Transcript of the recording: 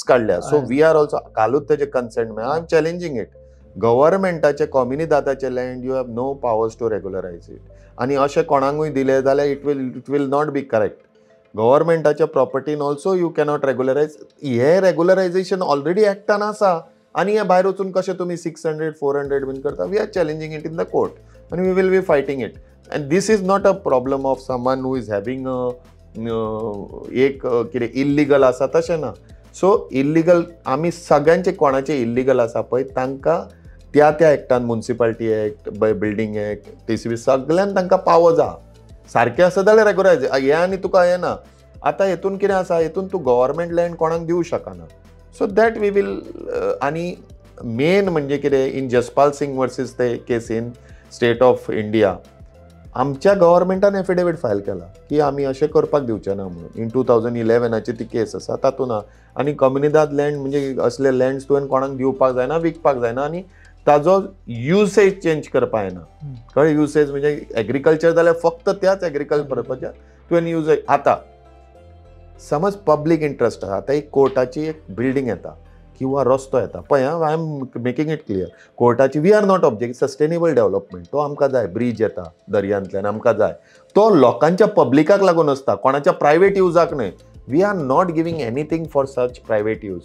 काडल्या. So we are also, कालूच तेजे कन्सेंट मेळ्ळा. I am challenging it. गव्हर्मेंटाचे, कॉम्युनिदादाचे land, you have no powers to regularize it. आनी अशें कोणाकूय दिलें जाल्यार it will not be correct. गव्हर्मेंटाच्या प्रॉपर्टीन also you cannot regularise. हे रेगुलरायझेशन ऑलरेडी एक्टान आसा आनी हे भायर वचून कशें तुमी 600, 400 बीन करता? We are challenging it in the court आनी we will be fighting it. And this is not a problem of someone who is having एक कितें इल्लिगल आसा, तशें ना. सो इल्लिगल आमी सगळ्यांचे, कोणाचे इल्लिगल आसा पळय, तांकां त्या त्या एक्टान, municipality act, building act, TCB, सगळ्यान तांकां पावज आहा. सारकें आसा जाल्यार रेगुलरायज हें आनी तुका हें ना. आतां हेतून कितें आसा, हेतून तूं गव्हर्मेंट लँड कोणाक दिवं शकना. So that we will. आनी मेन म्हणजे कितें, इन जसपाल सिंग वर्सीस ते केसीन स्टेट ऑफ इंडिया, आमच्या गव्हर्मेंटान एफिडेवीट फायल केला की आमी अशें करपाक दिवचे ना म्हणून. इन 2011आची ती केस आसा, तातूंत आहा. आनी कम्युनिदाद लँड म्हणजे असले लँड्स तुवें कोणाक दिवपाक जायना, विकपाक जायना आनी ताजो युसेज चेंज करपाक जायना. कळ्ळें? युसेज म्हणजे एग्रीकल्चर जाल्यार फक्त त्याच एग्रीकल्चर पर्पजाक तुवें यूज. आतां समज पब्लीक इंट्रस्ट आसा, आतां एक कोर्टाची एक बिल्डींग येता किंवा रस्तो येता पळय, I am making it clear, कोर्टाची, we are not object. Sustainable development तो आमकां जाय. ब्रीज येता दर्यांतल्यान, आमकां जाय. तो लोकांच्या, पब्लिकाक लागून आसता, कोणाच्या प्रायवेट युजाक न्हय. We are not giving anything for such private use.